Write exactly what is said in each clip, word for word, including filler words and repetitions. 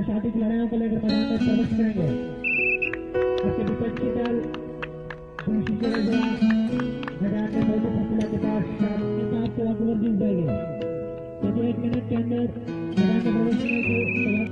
शादी की लड़ाइयों को लेकर मैदान में प्रवेश करेंगे। उसके विपक्षी दल दूसरी जगह गया, मैदान में पहले फैसला के बाद शाम के साथ को आक्रमण जीत जाएंगे। यदि एक मिनट के अंदर मैदान में प्रवेश करेंगे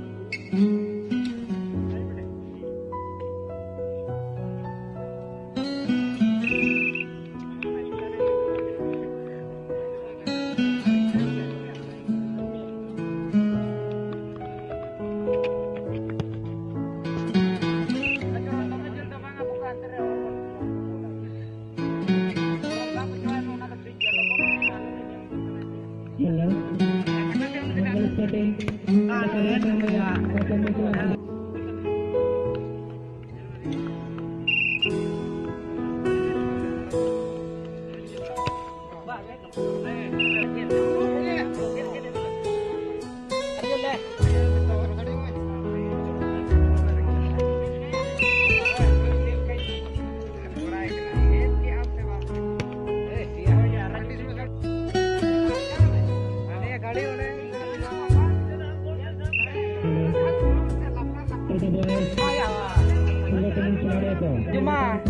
तो ᱡᱚᱢᱟ᱾